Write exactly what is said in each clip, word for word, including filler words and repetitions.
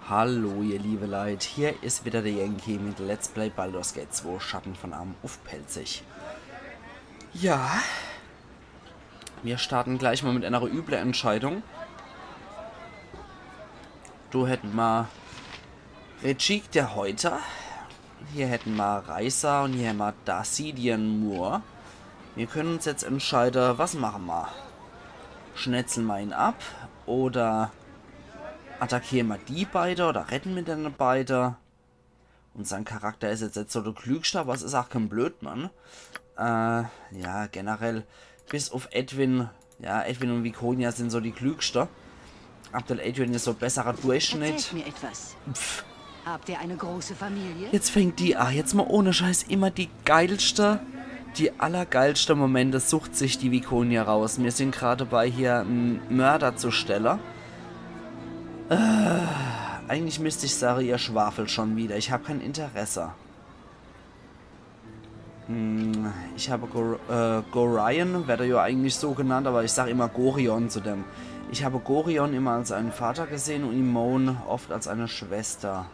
Hallo, ihr liebe Leit, hier is wieder der Yankee mit Let's Play Baldur's Gate zwei Schatten von Amn uff Pälzisch. Ja, mir starten gleich mal mit einer üble Entscheidung. Do hätten ma Rejik der Häuter, hier hätten ma Raisa und hier hätten ma Darcidian Moore. Mir können uns jetzt entscheiden, was machen ma? Schnetzeln ma ihn ab oder attackieren ma die beide oder retten ma dene beide? Unser Charakter is jetzt net so der Klügste, aber es is auch kein Blödmann. Äh, ja, generell, bis uff Edwin, ja, Edwin und Viconia sind so die Klügste. Abdel Adrian is so besserer Durchschnitt. Erzählt mir etwas. Habt ihr eine große Familie? Jetzt fängt die an. Jetzt mal ohne Scheiß, immer die geilste, die allergeilste Momente sucht sich die Viconia raus. Mir sind gerade bei, hier en Mörder zu stellen. Äh, eigentlich müsst ich sagen, ihr schwafelt schon wieder. Ich hab kein Interesse. Hm, ich habe Gor äh, Gorion, werd er ja eigentlich so genannt, aber ich sag immer Gorion zu dem. Ich habe Gorion immer als einen Vater gesehen und Imoen oft als eine Schwester.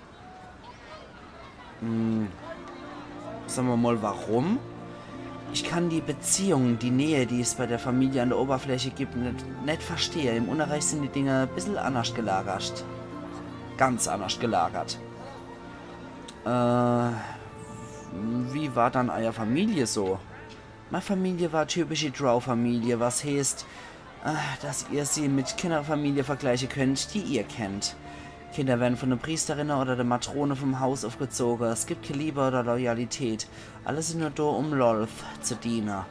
Hm, sagen wir mal, warum? Ich kann die Beziehung, die Nähe, die es bei der Familie an der Oberfläche gibt, net, net verstehe. Im Unnerreich sind die Dinge e bissel annerscht gelagert. Ganz annerscht gelagert. Äh, wie war dann eier Familie so? Mei Familie war typische Drow-Familie, was heeßt, äh, dass ihr sie mit keiner Familie vergleiche könnt, die ihr kennt. Kinder werden von de Priesterinnen oder de Matrone vom Haus uffgezoge. Es gibt kee Liebe oder Loyalität. Alle sind nur do, um Lolth zu diene.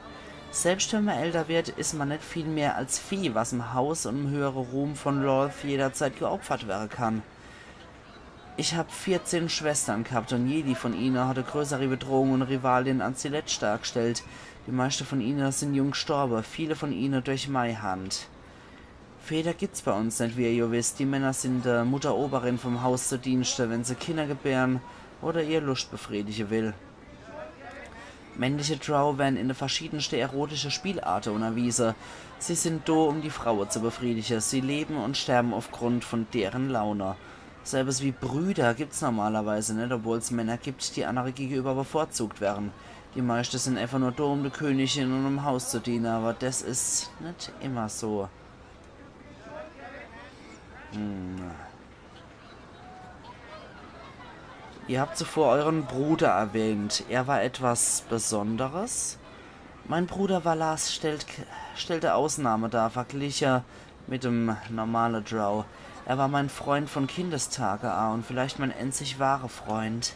Selbst wenn ma älter wird, is ma net viel mehr als Vieh, was em Haus und em höhere Ruhm von Lolth jederzeit geopfert werre kann. Ich hab vierzehn Schwestern gehabt und jedi von ihne hat e größeri Bedrohung und Rivalin als die letschte dargestellt. Die meischte von ihne sind jung gestorbe, viele von ihne durch mei Hand. Väter gibt's bei uns net, wie ihr jo wisst. Die Männer sind der Mutter Oberin vom Haus zu Dienschte, wenn se Kinder gebären oder ihr Luscht befriedige will. Männliche Drow werden in de verschiedenste erotische Spielarte unnerwiese. Sie sind do, um die Fraue zu befriedige. Sie leben und sterben aufgrund von deren Laune. So etwas wie Brüder gibt's normalerweise net, obwohl's Männer gibt, die annere gegenüber bevorzugt wären. Die meischte sind einfach nur do, um de Königin und em Haus zu diene, aber des is net immer so. Hm. Ihr habt zuvor euren Bruder erwähnt. Er war etwas Besonderes? Mein Bruder Valas stellt, stellte Ausnahme dar, vergliche mit dem normale Drow. Er war mein Freund von Kindestage an und vielleicht mein einzig wahrer Freund.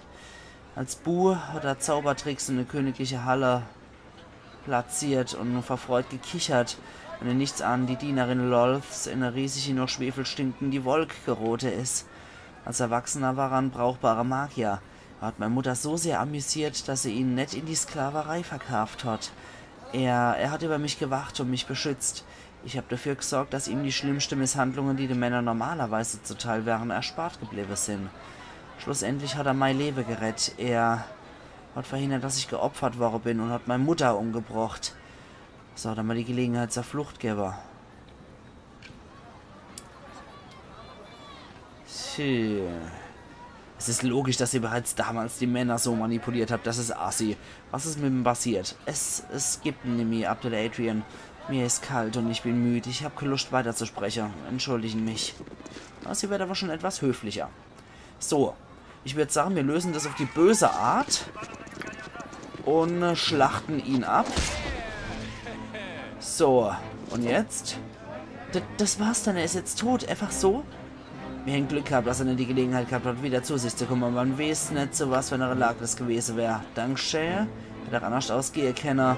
Als Bu hat er Zaubertricks in de königliche Halle platziert und verfreut gekichert, wenn die nichtsahnende Dienerin Lolths in e riesigi, noch schwefelstinkende Wolk gerote is. Als Erwachsener war er en brauchbarer Magier. Er hat mei Mutter so sehr amüsiert, dass se ihn net in die Sklaverei verkaaft hat. Er, er hat über mich gewacht und mich beschützt. Ich hab dafür gesorgt, dass ihm die schlimmste Misshandlungen, die de Männer normalerweise zuteil wären, erspart gebliebe sin. Schlussendlich hat er mei Lewe gerett. Er hat verhindert, dass ich geopfert worre bin und hat mei Mutter umgebrocht. So hat er mir die Gelegenheit zur Flucht gewwe. Tja. Es is logisch, dass ihr bereits damals die Männer so manipuliert habt. Das is assi. Was is mit em passiert? Es, es gibt nimmi, Abdel Adrian. Mir is kalt und ich bin müd. Ich hab kee Luscht weiterzuspreche. Entschuldigen mich. Ah, sie werd aber schon etwas höflicher. So, ich würd sagen, mir lösen das auf die böse Art und, äh, schlachten ihn ab. So, und jetzt? D das war's dann, er is jetzt tot, einfach so? Mir hän Glück gehabt, dass er net die Gelegenheit gehabt hat, wieder zu sich zu kommen, aber man weeß net, zu was für einer Lage das gewese wär. Dankschee. Hätt auch annerscht ausgehe kenne.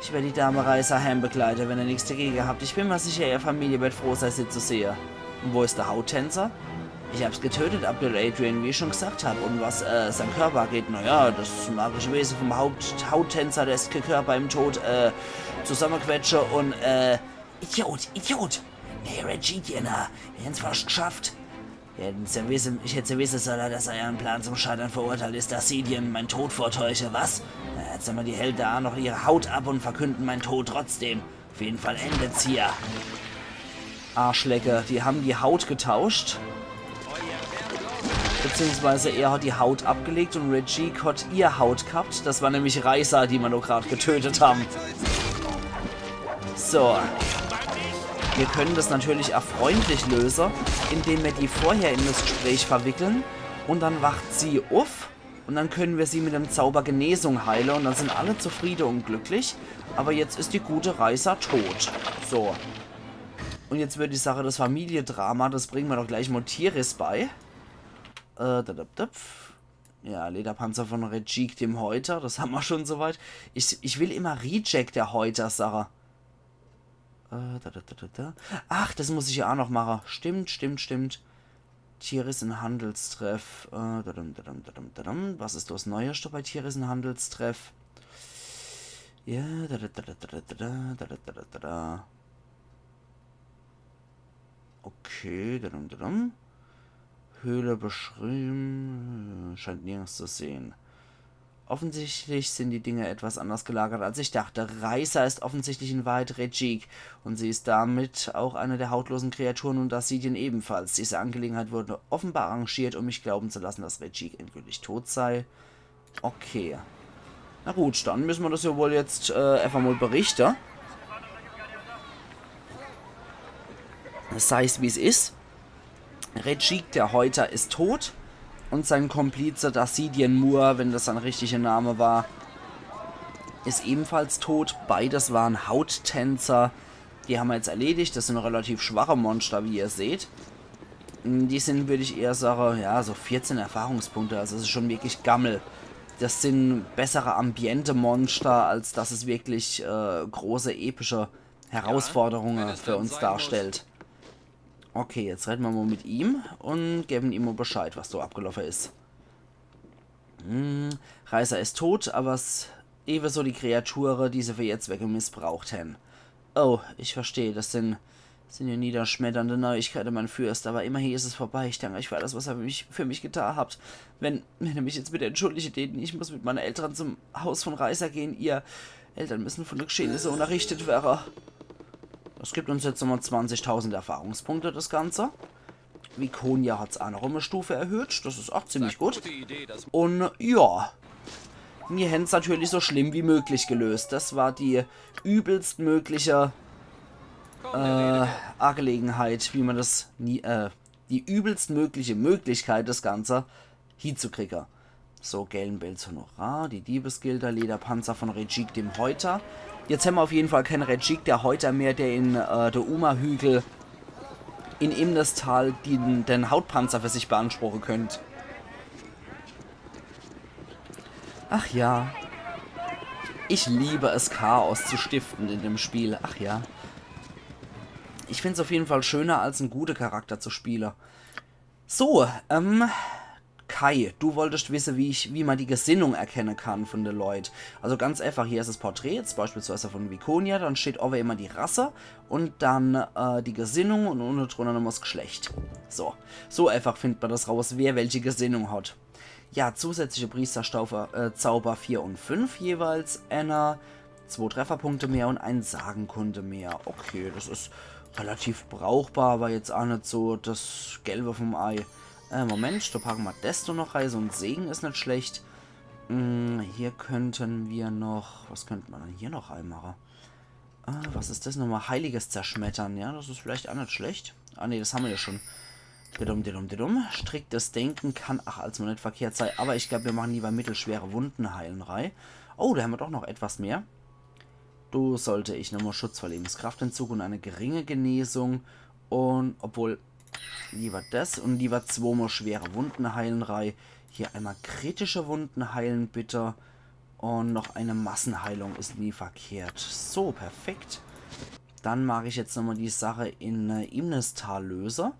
Ich werd die Dame Raisa heim begleite, wenn ihr nix dagege habt. Ich bin mir sicher, ihr Familie wird froh sei, sie zu sehe. Und wo is der Hauttänzer? Ich hab's getötet, Abdel Adrian, wie ich schon gesagt hab. Und was, äh, sein Körper angeht, naja, das magische Wese vom Haupt Hauttänzer, der is kee Körper im Tod, äh, zusammequetsche und, äh, Idiot, Idiot! Nee, Reggie, Jenner, wir hätten's fast geschafft. Wir hätten's ja wisse, ich hätt's ja wisse solle, dass er ihren Plan zum Scheitern verurteilt is, dass Sidien mein Tod vortäusche, was? Na, jetzt haben wir die Helde auch noch ihre Haut ab und verkünden mein Tod trotzdem. Auf jeden Fall endet's hier. Arschlecke, die haben die Haut getauscht. Beziehungsweise er hat die Haut abgelegt und Rejik hat ihr Haut gehabt. Das war nämlich Raisa, die mer noch grad getötet haben. So. Wir können das natürlich auch freundlich lösen, indem wir die vorher in das Gespräch verwickeln. Und dann wacht sie uff. Und dann können wir sie mit dem Zauber Genesung heilen. Und dann sind alle zufrieden und glücklich. Aber jetzt ist die gute Raisa tot. So. Und jetzt wird die Sache das Familiendrama. Das bringen wir doch gleich mal Tiris bei. Äh, da, da, da, pf. Ja, Lederpanzer von Rejik dem Häuter. Das haben wir schon soweit. Ich, ich will immer Rejik der Häuter sagen. Äh, da, da, da, da, da. Ach, das muss ich ja auch noch machen. Stimmt, stimmt, stimmt. Tiris in Handelstreff. Äh, da, da, da, da, da, da, da. Was ist das Neueste bei Tiris in Handelstreff? Ja, da, da, da, da, da, da, da, da, da, da, da, da. Okay, da, da, da, da. Höhle beschrieben. Scheint nirgends zu sehen. Offensichtlich sind die Dinge etwas anders gelagert, als ich dachte. Raisa ist offensichtlich in Wahrheit Rejik und sie ist damit auch eine der hautlosen Kreaturen und Assidien ebenfalls. Diese Angelegenheit wurde offenbar arrangiert, um mich glauben zu lassen, dass Rejik endgültig tot sei. Okay. Na gut, dann müssen wir das ja wohl jetzt äh, einfach mal berichten. Sei's, wie's is. Rejik der Häuter ist tot und sein Komplize Dassidien Moore, wenn das sein richtiger Name war, ist ebenfalls tot. Beides waren Hauttänzer. Die haben wir jetzt erledigt. Das sind relativ schwache Monster, wie ihr seht. Die sind, würde ich eher sagen, ja, so vierzehn Erfahrungspunkte. Also es ist schon wirklich Gammel. Das sind bessere Ambiente-Monster, als dass es wirklich äh, große epische Herausforderungen für uns darstellt. Okay, jetzt reden wir mal mit ihm und geben ihm mal Bescheid, was da abgelaufen ist. Hm, Raisa ist tot, aber es ebenso die Kreaturen, die sie für ihr Zwecke missbraucht haben. Oh, ich verstehe, das sind, sind ja niederschmetternde Neuigkeiten, mein Fürst, aber immerhin ist es vorbei. Ich danke euch für alles, was ihr für mich, für mich getan habt. Wenn, wenn ihr mich jetzt bitte entschuldigen täten, ich muss mit meinen Eltern zum Haus von Raisa gehen. Ihr Eltern müssen von den Geschehnissen unterrichtet werden. Das gibt uns jetzt nochmal zwanzigtausend Erfahrungspunkte, das Ganze. Viconia hat's auch noch um eine Stufe erhöht. Das ist auch ziemlich gut. Und ja, wir händen's natürlich so schlimm wie möglich gelöst. Das war die übelst mögliche äh, Angelegenheit, wie man das nie, äh, die übelst mögliche Möglichkeit, das Ganze hinzukriegen. So, gelben Pelz Honorar, die Diebesgilde, Lederpanzer von Rejik dem Häuter. Jetzt haben wir auf jeden Fall keinen Rejik der Häuter mehr, der in äh, der Uma-Hügel in Imnestal den, den Hautpanzer für sich beanspruchen könnte. Ach ja. Ich liebe es, Chaos zu stiften in dem Spiel. Ach ja. Ich find's auf jeden Fall schöner, als einen guten Charakter zu spielen. So, ähm, Kai, du wolltest wissen, wie ich, wie man die Gesinnung erkennen kann von den Leuten. Also ganz einfach, hier ist das Porträt, jetzt beispielsweise von Viconia, dann steht oben immer die Rasse und dann äh, die Gesinnung und unten drunter nochmal das Geschlecht. So, so einfach findet man das raus, wer welche Gesinnung hat. Ja, zusätzliche Priesterzauber äh, Zauber vier und fünf jeweils, einer, zwei Trefferpunkte mehr und ein Sagenkunde mehr. Okay, das ist relativ brauchbar, aber jetzt auch nicht so das Gelbe vom Ei. Äh, Moment, da packen wir das doch noch rein. So ein Segen ist nicht schlecht. Hm, hier könnten wir noch, was könnte man denn hier noch reinmachen? Ah, was ist das nochmal? Heiliges Zerschmettern, ja, das ist vielleicht auch nicht schlecht. Ah, nee, das haben wir ja schon. Didum, didum, didum. Striktes Denken kann ach als mal nicht verkehrt sein, aber ich glaube, wir machen lieber mittelschwere Wunden heilen rein. Oh, da haben wir doch noch etwas mehr. Da sollte ich nochmal Schutz vor Lebenskraftentzug und eine geringe Genesung. Und, obwohl, lieber das und lieber zweimal schwere Wunden heilen rein. Hier einmal kritische Wunden heilen, bitte. Und noch eine Massenheilung ist nie verkehrt. So, perfekt. Dann mag ich jetzt nochmal die Sache in äh, Imnestal lösen.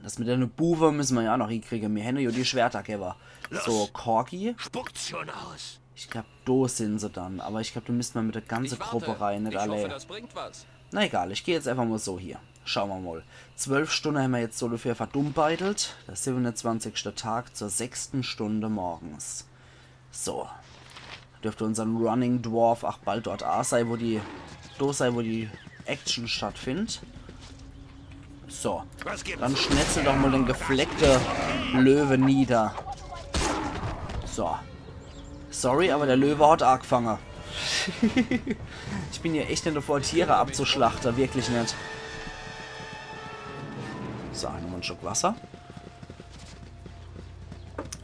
Das mit der Buwe müssen wir ja noch hinkriegen. Wir haben ja die Schwerter gewwe. So, Corgi. Spuckt's schon aus. Ich glaube, da sind sie dann. Aber ich glaube, da müssen wir mit der ganzen Gruppe rein, nicht alle. Ich warte. Ich hoffe, das bringt was. Na egal, ich gehe jetzt einfach mal so hier. Schauen wir mal. Zwölf Stunden haben wir jetzt so dafür verdummbeitelt. Der siebenundzwanzigste Tag zur sechsten Stunde morgens. So. Dürfte unser Running Dwarf ach bald dort a sei, wo die, da sei, wo die Action stattfindet. So, dann schnetzel doch mal den gefleckte Löwe nieder. So. Sorry, aber der Löwe hat angefangen. Ich bin hier echt net davor, Tiere abzuschlachten, wirklich net. So, nochmal en Schluck Wasser.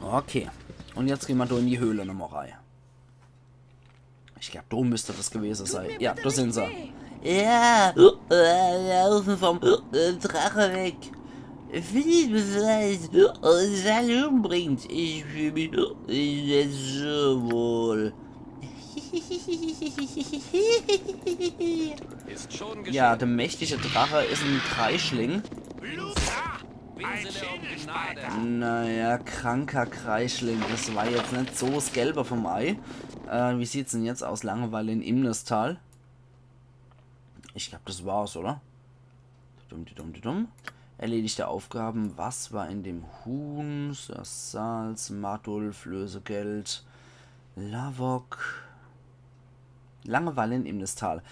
Okay. Und jetzt gehen wir da in die Höhle nochmal rein. Ich glaub, da müsste das gewesen sein. Ja, da sind sie. Ja, äh, laufen vom äh, Drache weg. Philipp, was uns alle umbringt. Ich fühle mich jetzt so wohl. Ist schon geschehen. Ja, der mächtige Drache ist ein Kreisling. Ein Schädelspalter. Naja, kranker Kreisling. Das war jetzt nicht so das Gelbe vom Ei. Äh, wie sieht's denn jetzt aus? Langeweile in Imnestal. Ich glaub, das war's, oder? Dum, dum, dum, dum. Erledigte Aufgaben. Was war in dem Huhn? Sassals, Madulf, Lösegeld, Lavok. Langeweile in Imnestal.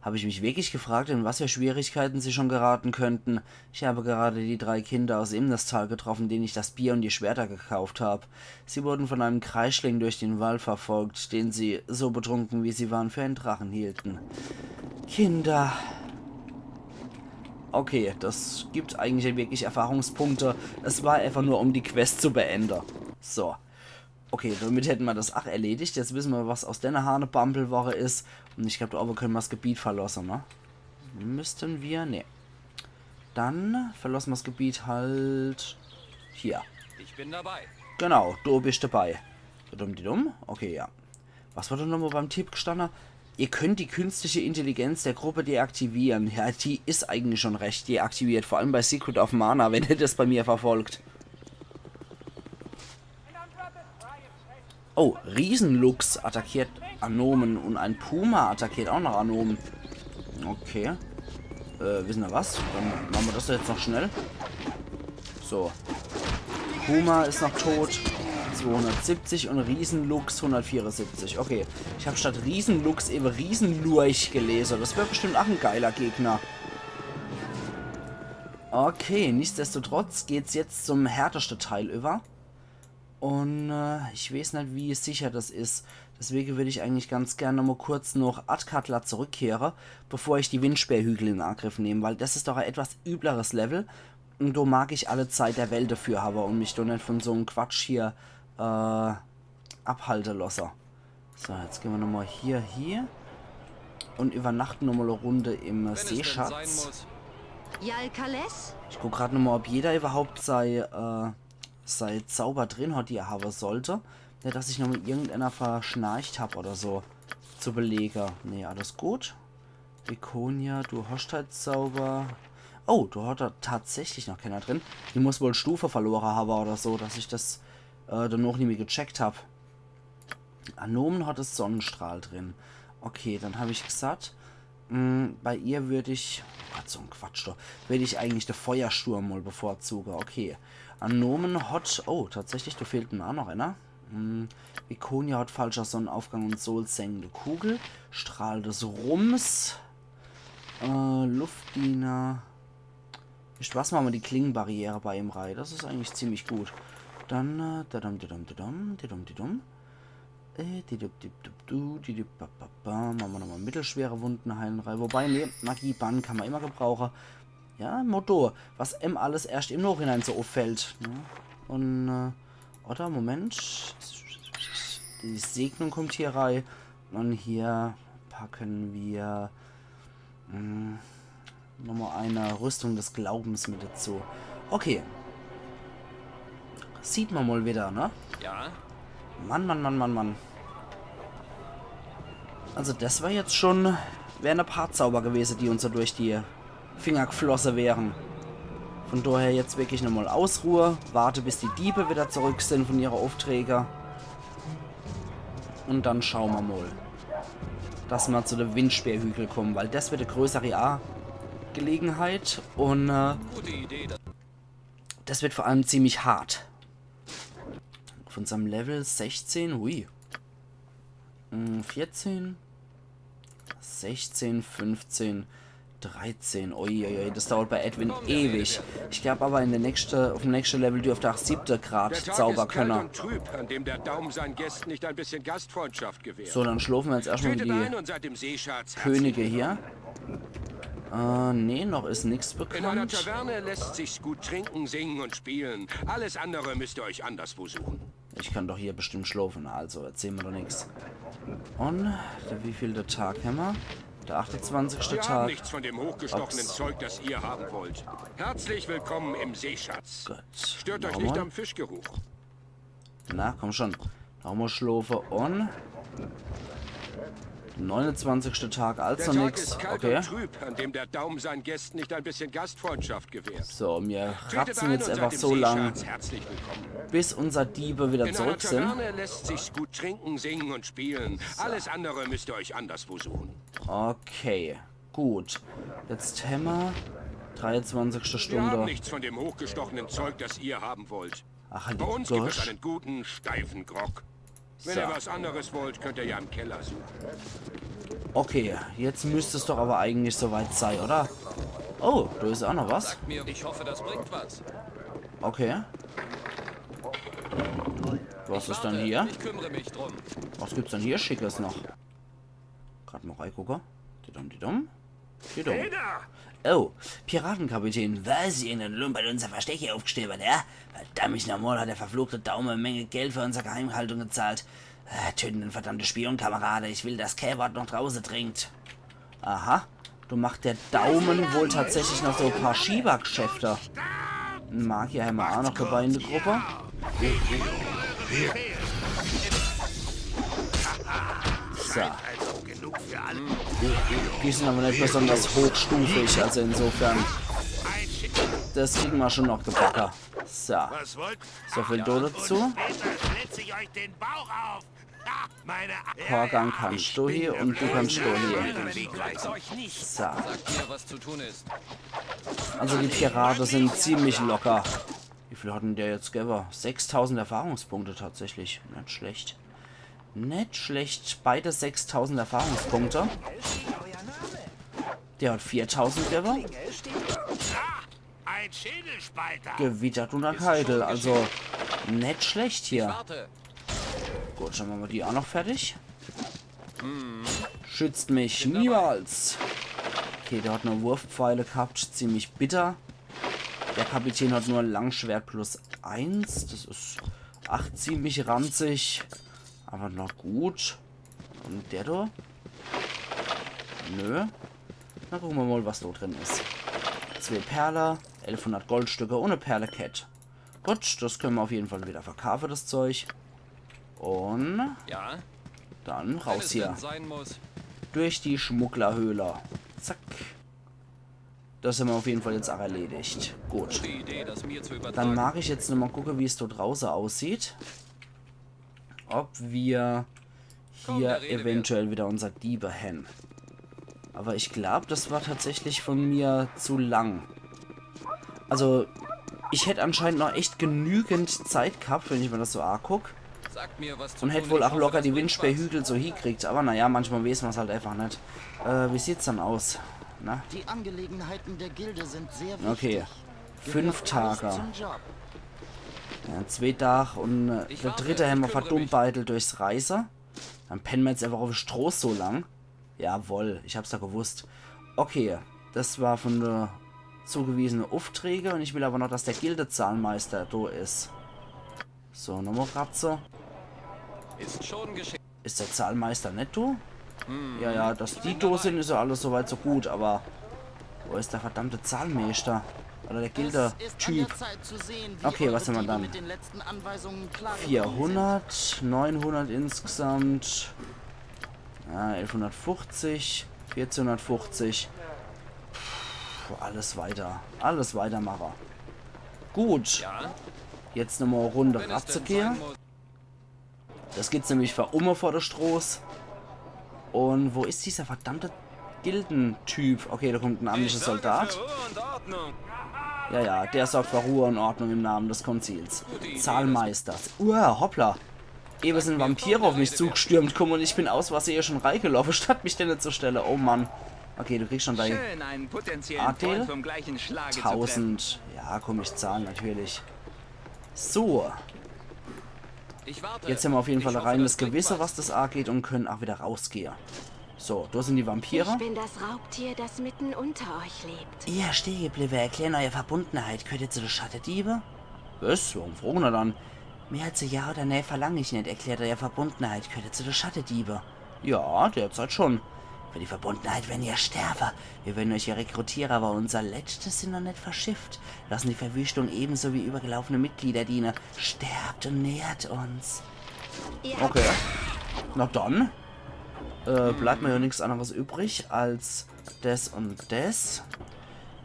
Habe ich mich wirklich gefragt, in was für Schwierigkeiten sie schon geraten könnten. Ich habe gerade die drei Kinder aus Imnestal getroffen, denen ich das Bier und die Schwerter gekauft habe. Sie wurden von einem Kreisling durch den Wald verfolgt, den sie, so betrunken wie sie waren, für einen Drachen hielten. Kinder. Okay, das gibt eigentlich wirklich Erfahrungspunkte. Es war einfach nur, um die Quest zu beenden. So. Okay, damit hätten wir das ach erledigt. Jetzt wissen wir, was aus der Hanebambel worre is. Und ich glaub, da oben können wir das Gebiet verlassen, ne? Müssten wir? Nee. Dann verlassen wir das Gebiet halt hier. Ich bin dabei. Genau, du bist dabei. Dum, di dum. Okay, ja. Was war denn nochmal beim Tipp gestanden? Ihr könnt die künstliche Intelligenz der Gruppe deaktivieren. Ja, die ist eigentlich schon recht deaktiviert. Vor allem bei Secret of Mana, wenn ihr das bei mir verfolgt. Oh, Riesenluchs attackiert Anomen und ein Puma attackiert auch noch Anomen. Okay. Äh, wissen wir was? Dann machen wir das jetzt noch schnell. So. Puma ist noch tot. Zweihundertsiebzig und Riesenluchs hundertvierundsiebzig. Okay. Ich hab statt Riesenluchs eben Riesenlurch gelesen. Das wird bestimmt auch ein geiler Gegner. Okay, nichtsdestotrotz geht's jetzt zum härtesten Teil über. Und äh, ich weiß nicht, wie sicher das ist. Deswegen würde ich eigentlich ganz gerne mal kurz nach Athkatla zurückkehren, bevor ich die Windspeerhügel in Angriff nehme, weil das ist doch ein etwas übleres Level. Und da mag ich alle Zeit der Welt dafür haben und mich doch nicht von so einem Quatsch hier äh, abhalten lassen. So, jetzt gehen wir nochmal hier, hier. Und übernachten nochmal eine Runde im äh, Wenn es denn sein Seeschatz. Muss. Jalkales? Ich guck grad nochmal, ob jeder überhaupt sei, äh, sei Zauber drin hat, die er haben sollte. Nicht, dass ich noch mit irgendeiner verschnarcht hab oder so. Zu belege. Nee, alles gut. Viconia, du hast halt Zauber. Oh, du hast da tatsächlich noch keiner drin. Die muss wohl Stufe verloren haben oder so, dass ich das äh, danach nicht mehr gecheckt hab. Anomen hat das Sonnenstrahl drin. Okay, dann hab ich gesagt, mh, bei ihr würde ich, oh Gott, so ein Quatsch doch, würde ich eigentlich den Feuersturm mal bevorzugen. Okay, Anomen hat, oh, tatsächlich, da fehlt mir auch noch einer. Mh, Viconia hat falscher Sonnenaufgang und Soul sengende Kugel, Strahl des Rums, äh, Luftdiener. Wisst was, machen wir die Klingenbarriere bei ihm rein. Das ist eigentlich ziemlich gut. Dann, äh, dadam, dadam, dadam, dadam, dadam. Äh, didum, didum, didum, didum, ba, ba, ba. Machen wir nochmal mittelschwere Wunden heilen rein. Wobei, nee, Magie Bann kann man immer gebrauchen. Ja, Motto, was em alles erst im Nachhinein so auffällt. Ne? Und, äh, oder, Moment. Die Segnung kommt hier rein. Und hier packen wir, mh, nochmal eine Rüstung des Glaubens mit dazu. Okay. Sieht man mal wieder, ne? Ja? Mann, Mann, Mann, Mann, Mann. Also das war jetzt schon, wären ein paar Zauber gewesen, die uns so durch die Finger geflossen wären. Von daher jetzt wirklich nochmal Ausruhe, warte, bis die Diebe wieder zurück sind von ihre Aufträge. Und dann schauen wir mal, dass wir zu den Windspeerhügel kommen, weil das wird eine größere A Gelegenheit und äh, Gute Idee. das wird vor allem ziemlich hart. Von seinem Level sechzehn, hui. Hm, vierzehn, sechzehn, fünfzehn. Dreizehn, uiuiui, das dauert bei Edwin ewig. Ich glaub aber, in der nächste, auf dem nächste Level dürft er auch siebte Grad Zauber könne. Trüb, an dem der Daumen seinen Gästen nicht ein bisschen Gastfreundschaft gewährt. So, dann schlofe mer jetzt erstmal Tretet die ein und seid im Seeschatz herzlich Könige hier. Äh, nee, noch is nix bekannt. In einer Taverne lässt sich's gut trinken, singen und spielen. Alles andere müsst ihr euch anderswo suchen. Ich kann doch hier bestimmt schlofe, also erzähl mer doch nix. Und der, wie viel der Tag hämmer? Der achtundzwanzigste Wir haben Tag. Nichts von dem hochgestochenen Ups. Zeug, das ihr haben wollt. Herzlich willkommen im Seeschatz. Gut. Stört euch Noch nicht mal. Am Fischgeruch. Na, komm schon. Nochmal schlofe und neunundzwanzigste Tag, also Der Tag nix. Ist kalt Okay. Und trüb, an dem der Daumen seinen Gästen nicht ein bisschen Gastfreundschaft gewährt. So, mir Tretet ratzen ein jetzt und einfach seid so im lang, Seeschatz herzlich willkommen. Bis unser Diebe wieder In einer zurück sind. Taverne lässt sich's gut trinken, singen und spielen. Alles andere müsst ihr euch anderswo suchen. Okay, gut. Jetzt hämmer dreiundzwanzigste Wir haben Stunde. Nichts von dem hochgestochenen Zeug, das ihr haben wollt. Ach, halt Bei die uns gibt es Gosch. Einen guten, steifen Grog. Wenn So. Ihr was anderes wollt, könnt ihr ja im Keller suchen. Okay, jetzt müsst es doch aber eigentlich soweit sei, oder? Oh, da is auch noch was. Mir, ich hoffe, das bringt was. Okay. Was is dann hier? Ich kümmere mich drum. Was gibt's denn hier Schickes noch? Grad mal reigucke. Didum, didum. Didum. Oh, Piratenkapitän, was? Irgendein Lump hat unser Versteck hier aufgestöbert, ja? Verdammt nochmal, hat der verfluchte Daume e Menge Geld für unsere Geheimhaltung gezahlt. Äh, töten den verdammte Spion, Kamerade. Ich will, dass kein Wort noch drauße dringt. Aha. Du macht der Daumen wohl tatsächlich noch so e paar Schiebergeschäfte. En Magier hämmer auch noch dabei in der Gruppe. So. Die sind aber nicht besonders hochstufig, also insofern. Das kriegen wir schon noch gebacke. So. Was wollt So viel do dazu. Später schlitze ich euch den Bauch auf. Ha, meine Korgan kannst du hier und du kannst du hier. Weg weisen. So. Mir, was zu tun ist. Also die Pirate sind ziemlich locker. Wie viel hat denn der jetzt gewwe? Sechstausend Erfahrungspunkte tatsächlich. Net schlecht. Net schlecht. Beide sechstausend Erfahrungspunkte. Der hat viertausend gewwe. Ein Schädelspalter. Gewittert und Keitel. Also net schlecht hier. Warte. Gut, dann machen wir die auch noch fertig. Schützt mich niemals. Okay, der hat nur Wurfpfeile gehabt, ziemlich bitter. Der Kapitän hat nur Langschwert plus eins, das is ach ziemlich ranzig. Aber noch gut. Und der da? Nö. Na, gucke mer mal, was da drin is. Zwei Perle, elfhundert Goldstücke und e Perlekett. Gut, das können wir auf jeden Fall wieder verkaufen, das Zeug. Und Ja, dann raus es hier. Denn sein muss. Durch die Schmugglerhöhle. Zack. Das hämmer auf jeden Fall jetzt auch erledigt. Gut. Die Idee, das mir zu Dann übertragen. Mag ich jetzt nochmal gucke, wie es dort draußen aussieht. Ob wir Komm, hier der Rede wert. Eventuell wieder unser Diebe hän. Aber ich glaub, das war tatsächlich von mir zu lang. Also, ich hätt anscheinend noch echt genügend Zeit gehabt, wenn ich mir das so anguck. Sagt mir, was zu Und tun hätt wohl ist. auch locker die Windspee-Hügel so hiekriegt. Aber naja, manchmal weiß man's halt einfach net. Äh, wie sieht's dann aus? Na? Die Angelegenheiten der Gilde sind sehr wichtig. Okay. Fünf Gehört alles Tage. Zum Job. Ja, zwei Tage und äh, Ich der warte, dritte ich hämmer kümmere verdummteilt durchs Reise. Dann penne mer jetzt einfach auf de Stroß so lang. Jawoll, ich hab's ja gewusst. Okay, das war von der zugewiesene Aufträge und ich will aber noch, dass der Gildezahlmeister do is. So, nochmal Ratze. Ist schon geschehen. Is der Zahlmeister net do? Ja, ja, dass die do sind, is ja alles soweit so gut, aber wo is der verdammte Zahlmeister? Oder der Es ist an der Gilde-Typ? Zeit zu sehen, wie Okay, eure was hämmer Diebe dann? Mit den letzten Anweisungen klargekommen Vierhundert, neunhundert insgesamt. Ja, elfhundertfünfzig, vierzehnhundertfünfzig. Puh, alles weiter. Alles weitermache. Gut, Ja, jetzt nochmal e Runde wenn es denn Ratze gehe. Sein muss. Das geht nämlich für umme vor der Stroß. Und wo is dieser verdammte Gildentyp? Okay, da kommt en amtlicher Soldat. Für Ruhe und Ordnung. Ja, ja, der sorgt für Ruhe und Ordnung im Namen des Konzils. Zahlmeisters. Uah, hoppla. Ewe sind Vampire auf mich zugestürmt kumme und ich bin aus Versehe schon reigelaufe, statt mich denne zu stelle. Oh Mann. Okay, du kriegst schon dein Schön, einen potenziellen Adel. Freund vom gleichen Schlage zu treffen. Tausend. Ja, komm, ich zahl natürlich. So. Ich warte. Jetzt haben wir auf jeden Fall reines Gewissen, was das angeht, und können auch wieder rausgehen. So, da sind die Vampire. Ich bin das Raubtier, das mitten unter euch lebt. Ihr Stehebliewe, erklären eure Verbundenheit. Gehört ihr zu den Schattediebe? Was? Warum fragen er dann? Mehr als ein Ja oder Nein verlange ich nicht. Erklärt eure Verbundenheit. Gehört ihr zu den Schattediebe? Ja, derzeit schon. Für die Verbundenheit werden wir sterben. Wir werden euch ja rekrutieren, aber unser Letztes sind noch nicht verschifft. Lassen die Verwüstung ebenso wie übergelaufene Mitglieder dienen. Sterbt und nährt uns. Okay. Na dann. Äh, bleibt mir ja nichts anderes übrig als des und des.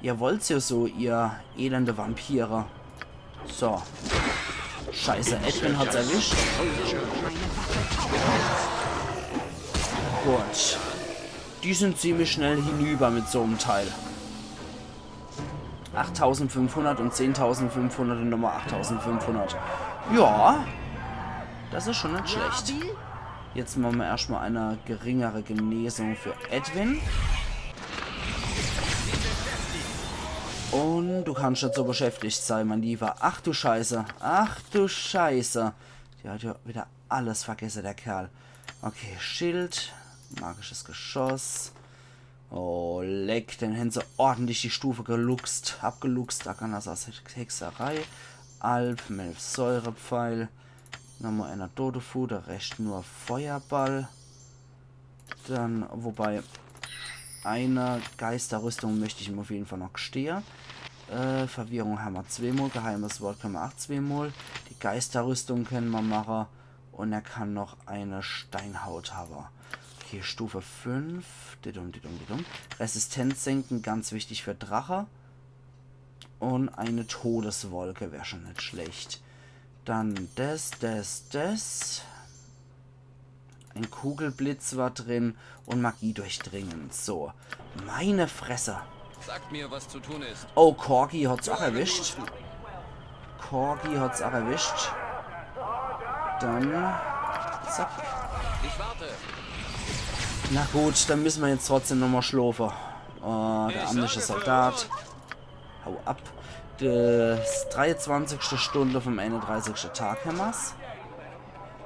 Ihr wollt's ja so, ihr elende Vampire. So. Scheiße, Edwin hat's erwischt. Gut. Die sind ziemlich schnell hinüber mit so einem Teil. Achttausendfünfhundert und zehntausendfünfhundert und nochmal achttausendfünfhundert. Ja, das ist schon nicht schlecht. Jetzt machen wir erstmal eine geringere Genesung für Edwin. Und du kannst jetzt so beschäftigt sein, mein Lieber. Ach du Scheiße. Ach du Scheiße. Der hat ja wieder alles vergessen, der Kerl. Okay, Schild. Magisches Geschoss. Oh, leck, den haben sie ordentlich die Stufe geluchst, abgeluchst. Arkanas Hexerei, Alp, Melf Säurepfeil. Nochmal einer Dodefu, der Rest nur Feuerball. Dann, wobei, eine Geisterrüstung möchte ich ihm auf jeden Fall noch gestehe. Äh, Verwirrung haben wir zweimal, geheimes Wort können wir auch zweimal. Die Geisterrüstung können wir machen. Und er kann noch eine Steinhaut haben. Okay, Stufe fünf. Didum, didum, didum. Resistenz senken, ganz wichtig für Drache. Und eine Todeswolke wäre schon nicht schlecht. Dann das, das, das. Ein Kugelblitz war drin und Magie durchdringen. So, meine Fresse. Sagt mir, was zu tun ist. Oh, Corgi hat's auch erwischt. Corgi hat's auch erwischt. Dann, zack. Ich warte. Na gut, dann müssen wir jetzt trotzdem nochmal schlafen. Äh, der amtliche Soldat. Hau ab. Das dreiundzwanzigste Stunde vom einunddreißigsten Tag haben wir's.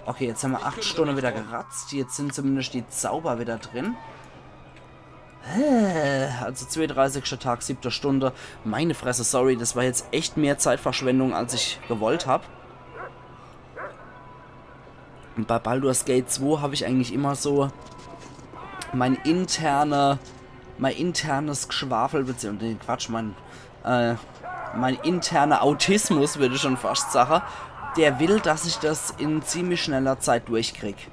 Okay, jetzt haben wir acht Stunden wieder geratzt. Jetzt sind zumindest die Zauber wieder drin. Äh, also zweiunddreißigster Tag, siebte Stunde. Meine Fresse, sorry, das war jetzt echt mehr Zeitverschwendung, als ich gewollt hab. Und bei Baldur's Gate zwei habe ich eigentlich immer so mein interne, mein internes Geschwafel, beziehungsweise, nee, Quatsch, mein, äh, mein interner Autismus, würde ich schon fast sagen, der will, dass ich das in ziemlich schneller Zeit durchkrieg.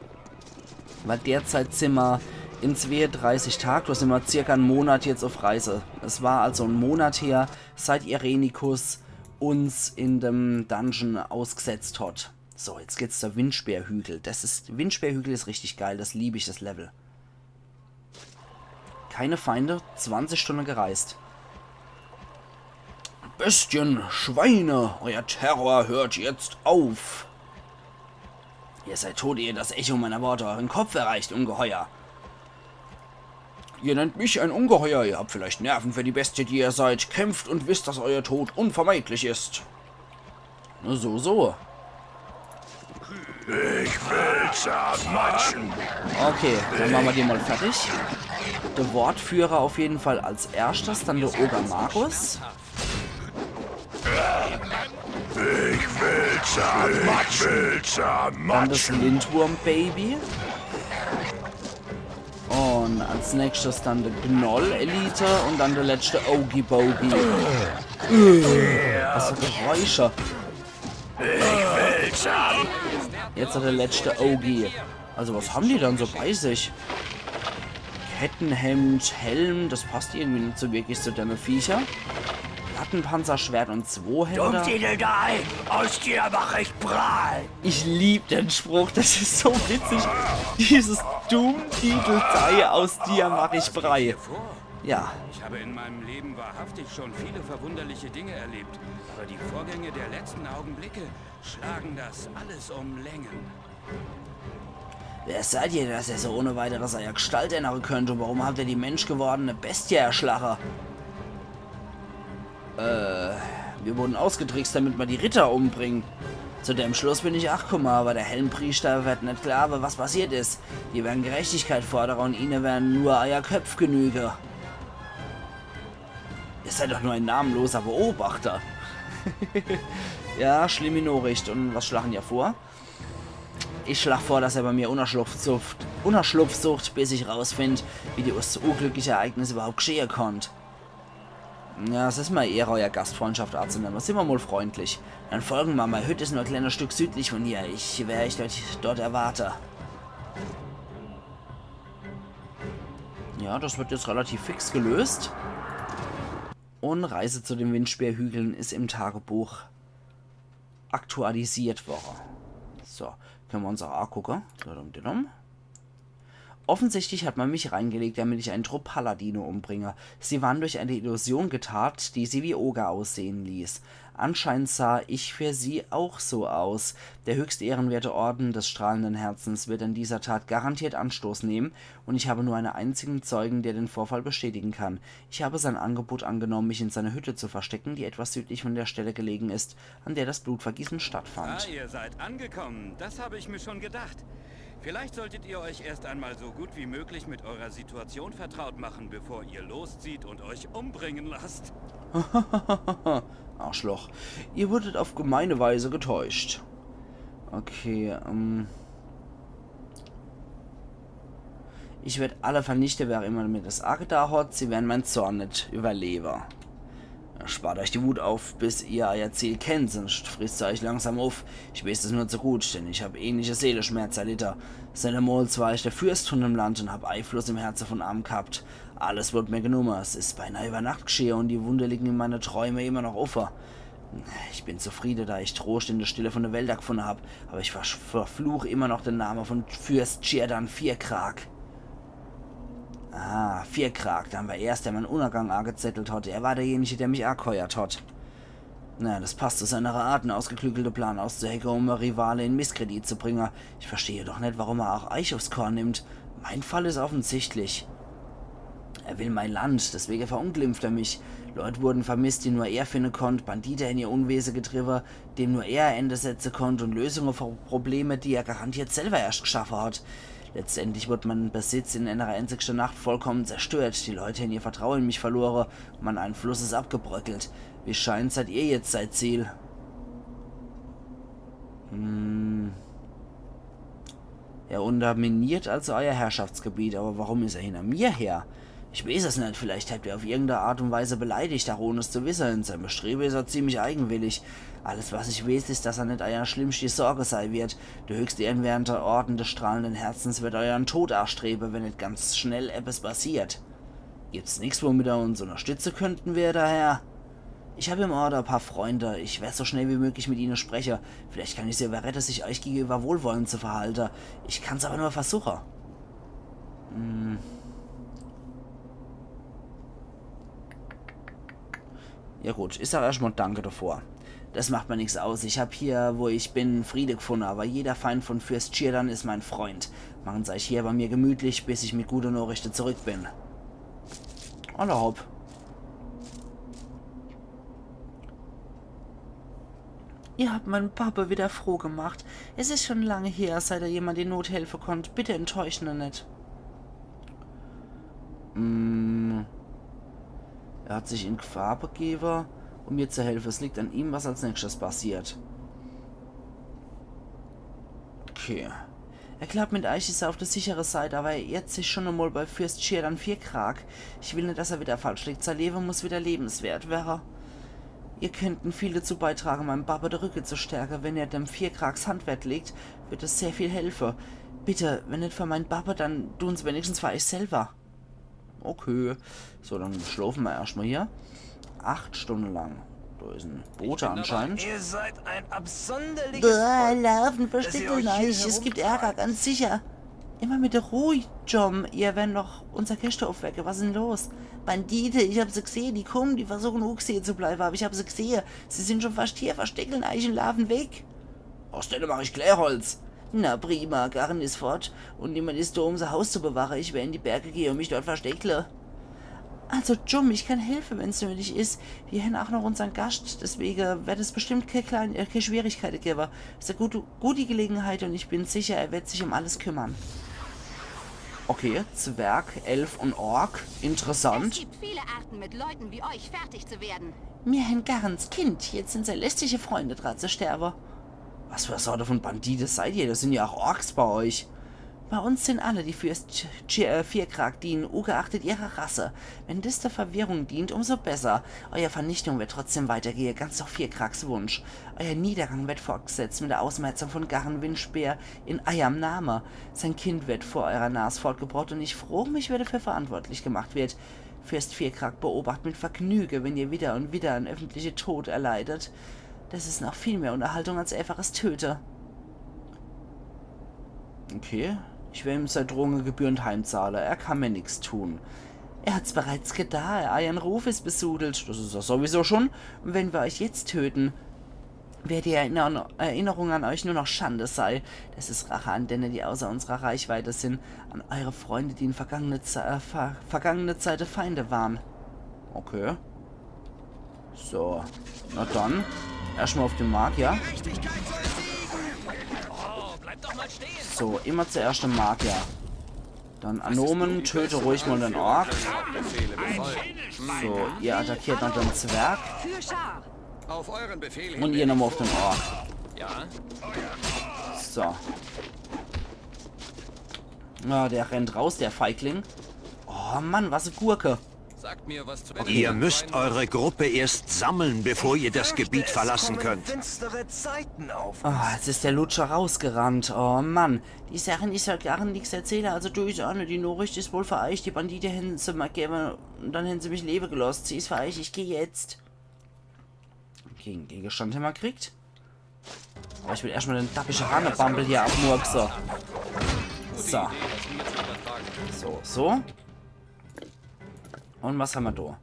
Weil derzeit sind wir in zweiunddreißig Tag, da sind wir circa einen Monat jetzt auf Reise. Es war also ein Monat her, seit Irenicus uns in dem Dungeon ausgesetzt hat. So, jetzt geht's zur Windspeerhügel. Das ist, Windspeerhügel ist richtig geil, das liebe ich, das Level. Keine Feinde, zwanzig Stunden gereist. Bestien, Schweine, euer Terror hört jetzt auf. Ihr seid tot, ehe das Echo meiner Worte euren Kopf erreicht, Ungeheuer. Ihr nennt mich ein Ungeheuer, ihr habt vielleicht Nerven für die Bestie, die ihr seid. Kämpft und wisst, dass euer Tod unvermeidlich ist. Na so, so. Ich will zermatschen. Okay, dann machen wir den mal fertig. Der Wortführer auf jeden Fall als erstes, dann der Oger Magus. Ich will zermatschen. Ich will zermatschen. Dann das Lindwurm-Baby. Und als nächstes dann der Gnoll-Elite und dann der letzte Ogie Bogie. Äh, was für Geräusche. Ich will zermatschen. Jetzt hat der letzte Ogie. Also was haben die dann so bei sich? Kettenhemd, Helm, das passt irgendwie nicht so wirklich zu denne Viecher. Plattenpanzerschwert und Zweihänder. Dummdiedeldei, aus dir mach ich Brei. Ich lieb den Spruch, das ist so witzig. Dieses Dummdiedeldei, aus dir mach ich Brei. Ja. Ich habe in meinem Leben wahrhaftig schon viele verwunderliche Dinge erlebt, aber die Vorgänge der letzten Augenblicke schlagen das alles um Längen. Wer seid ihr, dass ihr so ohne weiteres eier Gestalt ännere könnt? Und warum habt ihr die menschgewordene Bestie erschlache? Äh, wir wurden ausgetrickst, damit ma die Ritter umbringen. Zu dem Schluss bin ich ach kumme, aber der Helmpriester wird net glaawe, was passiert is. Die werden Gerechtigkeit fordere und ihne werden nur eier Köpf genüge. Ihr seid doch nur ein namenloser Beobachter. Ja, schlimmi Nochricht. Und was schlachen ihr vor? Ich schlag vor, dass er bei mir Unterschlupf sucht, Unterschlupf sucht, bis ich rausfind, wie dieses unglückliche Ereignis überhaupt g'schehe konnt. Ja, es is mei Ehre, eier Gastfreundschaft anzunehmen. Sin ma mol freundlich. Dann folgen ma. Mei Hütt is nur e kleines Stück südlich von hier. Ich wer euch dort, dort erwarte. Ja, das wird jetzt relativ fix gelöst. Und Reise zu den Windspeerhügeln is im Tagebuch aktualisiert worre. So, könne ma uns ach angucke. Dudum, dudum. Offensichtlich hat man mich reingelegt, damit ich einen Trupp Paladine umbringe. Sie waren durch eine Illusion getarnt, die sie wie Oger aussehen ließ. Anscheinend sah ich für sie auch so aus. Der höchst ehrenwerte Orden des strahlenden Herzens wird an dieser Tat garantiert Anstoß nehmen, und ich habe nur einen einzigen Zeugen, der den Vorfall bestätigen kann. Ich habe sein Angebot angenommen, mich in seiner Hütte zu verstecken, die etwas südlich von der Stelle gelegen ist, an der das Blutvergießen stattfand. Ah, ihr seid angekommen. Das habe ich mir schon gedacht. Vielleicht solltet ihr euch erst einmal so gut wie möglich mit eurer Situation vertraut machen, bevor ihr loszieht und euch umbringen lasst. Arschloch. Ihr wurdet auf gemeine Weise getäuscht. Okay, ähm. Ich werd alle vernichte, wer immer mir das agetan hat. Sie werden mein Zorn net überlebe. Spart euch die Wut auf, bis ihr euer Ziel kennt, sonst frisst sie euch langsam auf. Ich weiß es nur zu gut, denn ich hab ähnliche Seeleschmerz erlitte. Seit demols war ich der Fürst von dem Land und hab Einfluss im Herze von Amn gehabt. Alles wurd mir genumme. Es is beinahe über Nacht g'schehe und die Wunde liegen in meine Träume immer noch offe. Ich bin zufriede, da ich Trost in der Stille von der Welt gefunde hab, aber ich versch-, verfluch immer noch den Name von Fürst Círdan Vierkrag. Ah, Vierkrag, dann war er's, der mein Untergang angezettelt hat. Er war derjenige, der mich angeheuert hat. Na, das passt zu seiner Art, einen ausgeklügelte Plan auszuhecke, um e Rivale in Misskredit zu bringe. Ich verstehe doch net, warum er auch eich aufs Korn nimmt. Mein Fall is offensichtlich. Er will mein Land, deswege verunglimpft er mich. Leut wurden vermisst, die nur er finde konnt. Bandite hen ihr Unwese getriebe, dem nur er e Ende setze konnt, und Lösunge für Probleme, die er garantiert selber erst geschaffe hat. Letztendlich wurd mein Besitz in einer einzigschte Nacht vollkommen zerstört. Die Leut hen ihr Vertraue in mich verlore und mein Einfluss is abgebröckelt. Wie scheint, seid ihr jetzt sei Ziel. Hm. Er unterminiert also euer Herrschaftsgebiet, aber warum is er hinter mir her? Ich weiß es net, vielleicht habt ihr auf irgendeine Art und Weise beleidigt, ach ohne es zu wisse. In seinem Bestrebe is er ziemlich eigenwillig. Alles, was ich weiß, is, dass er net euer schlimmste Sorge sei wird. Der höchst ehrenwerte Orden des strahlenden Herzens wird euren Tod anstrebe, wenn net ganz schnell etwas passiert. Gibt's nix, womit er uns unterstütze könnten, werter Herr? Ich hab im Orde e paar Freunde. Ich wer so schnell wie möglich mit ihne spreche. Vielleicht kann ich sie überrede, sich euch gegenüber wohlwollend zu verhalte. Ich kann's aber nur versuche. Hm. Ja gut, ich sag erstmal Danke davor. Das macht mir nix aus. Ich hab hier, wo ich bin, Friede gefunde, aber jeder Feind von Fürst Círdan is mein Freund. Machen Sie euch hier bei mir gemütlich, bis ich mit gute Nachrichte zurück bin. Alla hopp. Ihr habt meinen Pappe wieder froh gemacht. Es is schon lange her, seit er jemand in Not helfe konnt. Bitte enttäuschen er net. Mm. Er hat sich in Gefahr begebe, um mir zu helfe. Es liegt an ihm, was als nächstes passiert. Okay. Er glaubt, mit euch is er auf der sichere Seit, aber er irrt sich schon emol bei Fürst Círdan Vierkrag. Ich will net, dass er wieder falsch liegt. Sein Leben muss wieder lebenswert werre. Ihr könnten viel dazu beitrage, meinem Pappe de Rücke zu stärke. Wenn ihr dem Vierkrags Hand wert legt, wird es sehr viel helfe. Bitte, wenn net für mein Pappe, dann tun's wenigstens für euch selber. Okay. So, dann schlafen wir erstmal hier. Acht Stunden lang. Da is ein Bote anscheinend. Ihr seid ein absonderliches Boah, Volk. Laufen, versteckt euch. Es gibt Ärger, ganz sicher. Immer mit der Ruhe, John. Ihr werdet noch unser Gäste aufwecke. Was is denn los? Bandite, ich hab sie gesehen. Die kommen, die versuchen, ungesehen zu bleiben. Aber ich hab sie gesehen. Sie sind schon fast hier. Versteckeln euch und laufen weg. Aus denne mach ich Klärholz. Na prima, Garren is fort un niemand is do, um sei Haus zu bewache. Ich wer in die Berge gehe un mich dort versteckle. Also, Jum, ich kann helfe, wenn's nötig is. Mir hen ach noch unsern Gascht, deswege werd es bestimmt kee klein, äh, kee Schwierigkeite gewwe. Is e gute, gute Gelegenheit un ich bin sicher, er werd sich um alles kümmern. Okay, Zwerg, Elf un Ork. Interessant. Es gibt viele Arten, mit Leuten wie euch fertig zu werden. Mir hen Garrens Kind, jetzt sin sei lästige Freunde dran zu sterwe. Was für e Sorte von Bandite seid ihr? Das sin ja ach Orks bei euch. Bei uns sin alle, die Fürst Ch- Ch- äh, Firkrak dienen, ugeachtet ihrer Rasse. Wenn das der Verwirrung dient, umso besser. Euer Vernichtung wird trotzdem weitergehe, ganz nach Firkraks Wunsch. Euer Niedergang wird fortgesetzt mit der Ausmerzung von Garren Windspear in eierm Name. Sein Kind wird vor eurer Nas fortgebrocht un ich frog mich, wer dafür verantwortlich gemacht wird. Fürst Firkrak beobacht mit Vergnüge, wenn ihr wieder un wieder en öffentliche Tod erleidet. Das is noch viel mehr Unterhaltung als einfaches Töte. Okay. Ich will ihm sei Drohunge gebührend heimzahle. Er kann mir nix tun. Er hat's bereits geta. Eiern Ruf is besudelt. Das is er sowieso schon. Un wenn mir euch jetzt töten, werd die Erinner Erinnerung an euch nur noch Schande sei. Das is Rache an denne, die außer unserer Reichweite sin. An eure Freunde, die in vergangene Ze äh, ver vergangene Zeite Feinde waren. Okay. So. Na dann. Erschtmal auf den Magier. So, immer zuerscht den Magier. Dann Anomen, töte ruhig mal den Ork. So, ihr attackiert noch den Zwerg. Für Schar. Auf euren Befehl. Un ihr nochmal auf den Ork. Ja? So. Na, der rennt raus, der Feigling. Oh Mann, was e Gurke. Sagt mir, was zu Ihr müsst eure Gruppe erst sammeln, bevor ihr das Gebiet verlassen könnt. Finstere Zeiten auf. Ah, jetzt is der Lutscher rausgerannt. Oh Mann. Die Sachen, ich soll Garren nix erzähle, also du ich ach net. Die Nachricht is wohl für euch. Die Bandite hen se mir gewwe un dann hen se mich lewe gelost. Sie is für euch, ich geh jetzt. Okay, en Gegenstand hen mir kriegt. Aber ich will erschtmal den dappische Hanebambel hier abmurkse. So. So, so. Un was hen mir do?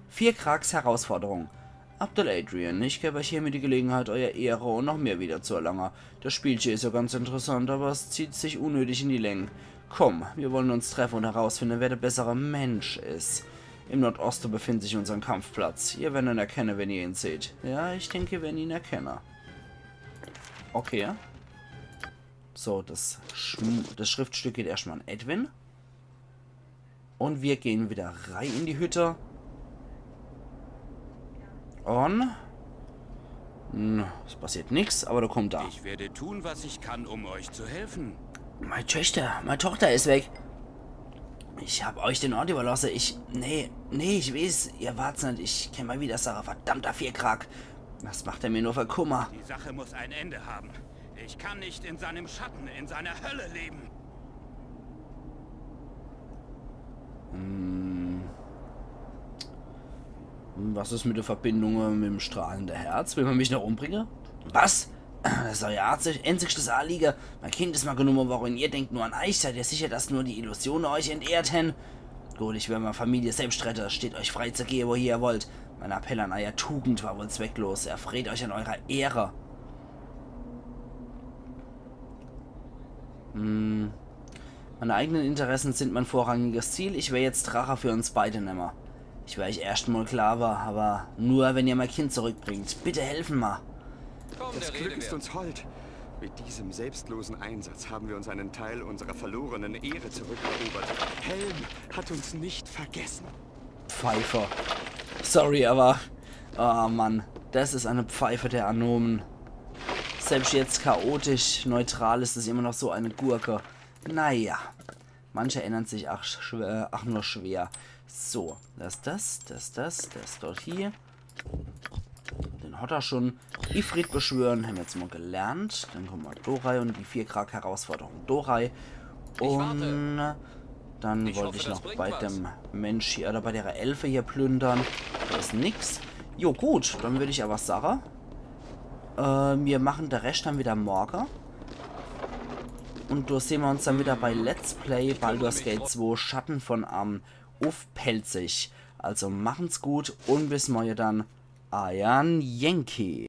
Firkraks Herausforderung. Abdel Adrian, ich geb euch hiermit die Gelegenheit, euer Ehre un noch mehr wieder zu erlange. Das Spielche is ja ganz interessant, aber es zieht sich unnötig in die Läng. Komm, wir wollen uns treffe un herausfinde, wer der bessere Mensch is. Im Nordoste befindet sich unsern Kampfplatz. Ihr werdet en erkenne, wenn ihr en seht. Ja, ich denk, ihr werdet en erkenne. Okay. So, das, Schm das Schriftstück geht erschtmal an Edwin. Un wir gehen wieder rei in die Hütte. Un... Hm, es passiert nix, aber do kommt er. Ich werde tun, was ich kann, um euch zu helfen. Mei Töchter, mei Tochter is weg. Ich hab euch den Ort überlosse. Ich... Nee, nee, ich weeß, ihr wart's net. Ich kenn mei Widersacher, verdammter Firkrak. Was macht er mir nur für Kummer? Die Sache muss ein Ende haben. Ich kann nicht in seinem Schatten, in seiner Hölle leben. Hm. Was is mit der Verbindung mit dem strahlende Herz? Will mer mich noch umbringe? Was? Das is euer azig- einzigstes Anliege. Mei Kind is mer genumme worre un ihr denkt nur an euch. Seid ihr sicher, dass nur die Illusione euch entehrt hen? Gut, ich wer mei Familie selbscht rette. Steht euch frei zu gehe, wohie ihr wollt. Mein Appell an eier Tugend war wohl zwecklos. Erfreut euch an eurer Ehre. Hm. Meine eigenen Interessen sind mein vorrangiges Ziel. Ich wer jetzt Drache für uns beide nemme. Ich wer euch erscht mol Sklave, aber nur, wenn ihr mei Kind zurückbringt. Bitte helfen ma. Komm, Das der Glück Rede ist wert. Uns hold. Mit diesem selbstlosen Einsatz haben wir uns einen Teil unserer verlorenen Ehre zurückerobert. Helm hat uns nicht vergessen. Pfeife. Sorry, aber... Oh Mann, das is eine Pfeife, der Anomen. Selbscht jetzt chaotisch, neutral is es immer noch so eine Gurke. Naja, manche ändern sich ach, schwer, ach nur schwer. So, das, das, das, das, das dort hier. Den hat er schon. Ifrit beschwören, hen mer jetzt mol gelernt. Dann komme ma do rei un die Firkrak-Herausforderung do rei. Un dann wollt ich noch bei dem Mensch hier, oder bei der Elfe hier plündern. Do is nix. Jo, gut, dann würd ich aber sage, äh, mir machen de Rescht dann wieder morge. Un do sehn mer uns dann wieder bei Let's Play Baldur's Gate zwei Schatten von Amn uff Pälzisch. Also machen's gut un bis morge dann. Eier Yankee.